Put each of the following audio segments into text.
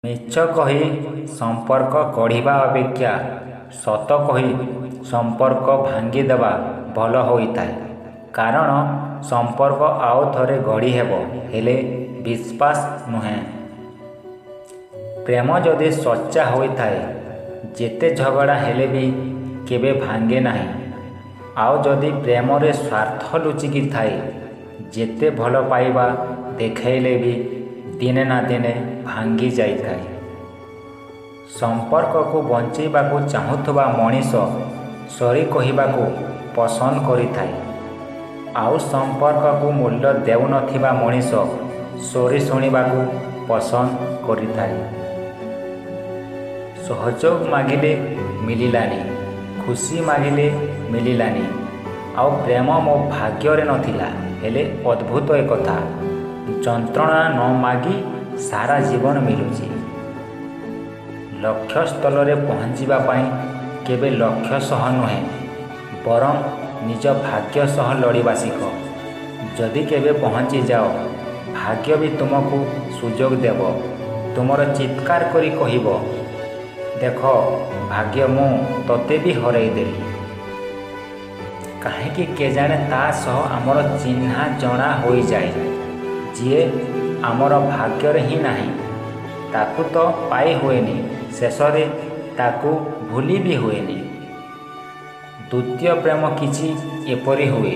ମିଛ କହି ସମ୍ପର୍କ ଗଢ଼ିବା ଅପେକ୍ଷା ସତ କହି ସମ୍ପର୍କ ଭାଙ୍ଗିଦେବା ଭଲ ହୋଇଥାଏ, କାରଣ ସମ୍ପର୍କ ଆଉ ଥରେ ଗଢ଼ିହେବ, ହେଲେ ବିଶ୍ୱାସ ନୁହେଁ। ପ୍ରେମ ଯଦି ସଚ୍ଚା ହୋଇଥାଏ, ଯେତେ ଝଗଡ଼ା ହେଲେ ବି କେବେ ଭାଙ୍ଗେ ନାହିଁ, ଆଉ ଯଦି ପ୍ରେମରେ ସ୍ୱାର୍ଥ ଲୁଚିକି ଥାଏ, ଯେତେ ଭଲ ପାଇବା ଦେଖାଇଲେ ବି ଦିନେ ନା ଦିନେ ଭାଙ୍ଗି ଯାଇଥାଏ। ସମ୍ପର୍କକୁ ବଞ୍ଚେଇବାକୁ ଚାହୁଁଥିବା ମଣିଷ ସରି କହିବାକୁ ପସନ୍ଦ କରିଥାଏ, ଆଉ ସମ୍ପର୍କକୁ ମୂଲ୍ୟ ଦେଉନଥିବା ମଣିଷ ସରି ଶୁଣିବାକୁ ପସନ୍ଦ କରିଥାଏ। ସହଯୋଗ ମାଗିଲେ ମିଳିଲାନି, ଖୁସି ମାଗିଲେ ମିଳିଲାନି, ଆଉ ପ୍ରେମ ମୋ ଭାଗ୍ୟରେ ନଥିଲା। ହେଲେ ଅଦ୍ଭୁତ ଏକଥା, ଯନ୍ତ୍ରଣା ନ ମାଗି ସାରା ଜୀବନ ମିଳୁଛି। ଲକ୍ଷ୍ୟସ୍ଥଳରେ ପହଞ୍ଚିବା ପାଇଁ କେବେ ଲକ୍ଷ୍ୟ ସହ ନୁହେଁ, ବରଂ ନିଜ ଭାଗ୍ୟ ସହ ଲଢ଼ିବା ଶିଖ। ଯଦି କେବେ ପହଞ୍ଚିଯାଅ, ଭାଗ୍ୟ ବି ତୁମକୁ ସୁଯୋଗ ଦେବ, ତୁମର ଚିତ୍କାର କରି କହିବ, ଦେଖ ଭାଗ୍ୟ, ମୁଁ ତୋତେ ବି ହରାଇଦେଲି। କାହିଁକି କେଜାଣେ ତା ସହ ଆମର ଚିହ୍ନା ଜଣା ହୋଇଯାଏ, ଯିଏ ଆମର ଭାଗ୍ୟରେ ହିଁ ନାହିଁ। ତାକୁ ତ ପାଇ ହୁଏନି, ଶେଷରେ ତାକୁ ଭୁଲି ବି ହୁଏନି। ଦ୍ୱିତୀୟ ପ୍ରେମ କିଛି ଏପରି ହୁଏ,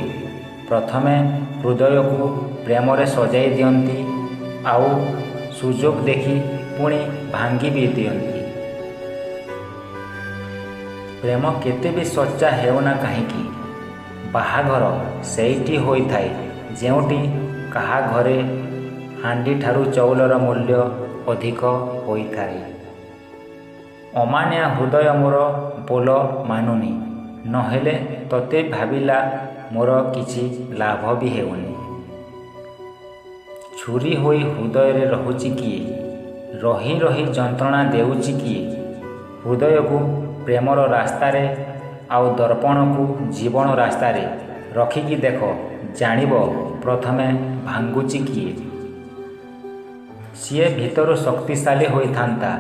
ପ୍ରଥମେ ହୃଦୟକୁ ପ୍ରେମରେ ସଜାଇ ଦିଅନ୍ତି, ଆଉ ସୁଯୋଗ ଦେଖି ପୁଣି ଭାଙ୍ଗି ବି ଦିଅନ୍ତି। ପ୍ରେମ କେତେ ବି ସଚ୍ଚା ହେଉନା କାହିଁକି, ବାହାଘର ସେଇଠି ହୋଇଥାଏ ଯେଉଁଠି କାହା ଘରେ ହାଣ୍ଡିଠାରୁ ଚାଉଳର ମୂଲ୍ୟ ଅଧିକ ହୋଇଥାଏ। ଅମାନିଆ ହୃଦୟ ମୋର ବୋଲ ମାନୁନି, ନହେଲେ ତୋତେ ଭାବିଲା ମୋର କିଛି ଲାଭ ବି ହେଉନି। ଛୁରୀ ହୋଇ ହୃଦୟରେ ରହୁଛି କିଏ, ରହି ରହି ଯନ୍ତ୍ରଣା ଦେଉଛି କିଏ? ହୃଦୟକୁ ପ୍ରେମର ରାସ୍ତାରେ ଆଉ ଦର୍ପଣକୁ ଜୀବନ ରାସ୍ତାରେ ରଖିକି ଦେଖ, ଜାଣିବ ପ୍ରଥମେ ଭାଙ୍ଗୁଛି କିଏ। ସିଏ ଭିତରୁ ଶକ୍ତିଶାଳୀ ହୋଇଥାନ୍ତା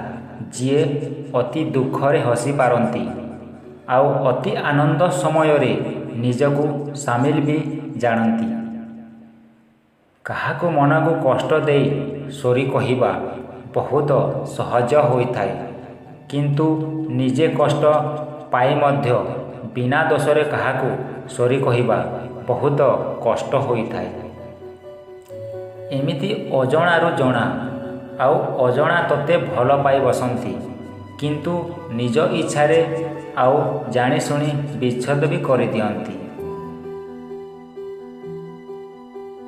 ଯିଏ ଅତି ଦୁଃଖରେ ହସିପାରନ୍ତି, ଆଉ ଅତି ଆନନ୍ଦ ସମୟରେ ନିଜକୁ ସାମିଲ ବି ଜାଣନ୍ତି। କାହାକୁ ମନକୁ କଷ୍ଟ ଦେଇ ସରି କହିବା ବହୁତ ସହଜ ହୋଇଥାଏ, କିନ୍ତୁ ନିଜେ କଷ୍ଟ ପାଇ ମଧ୍ୟ ବିନା ଦୋଷରେ କାହାକୁ ସରି କହିବା ବହୁତ କଷ୍ଟ ହୋଇଥାଏ। ଏମିତି ଅଜଣାରୁ ଜଣା ଆଉ ଅଜଣା ତୋତେ ଭଲ ପାଇ ବସନ୍ତି, କିନ୍ତୁ ନିଜ ଇଚ୍ଛାରେ ଆଉ ଜାଣିଶୁଣି ବିଚ୍ଛେଦ ବି କରିଦିଅନ୍ତି।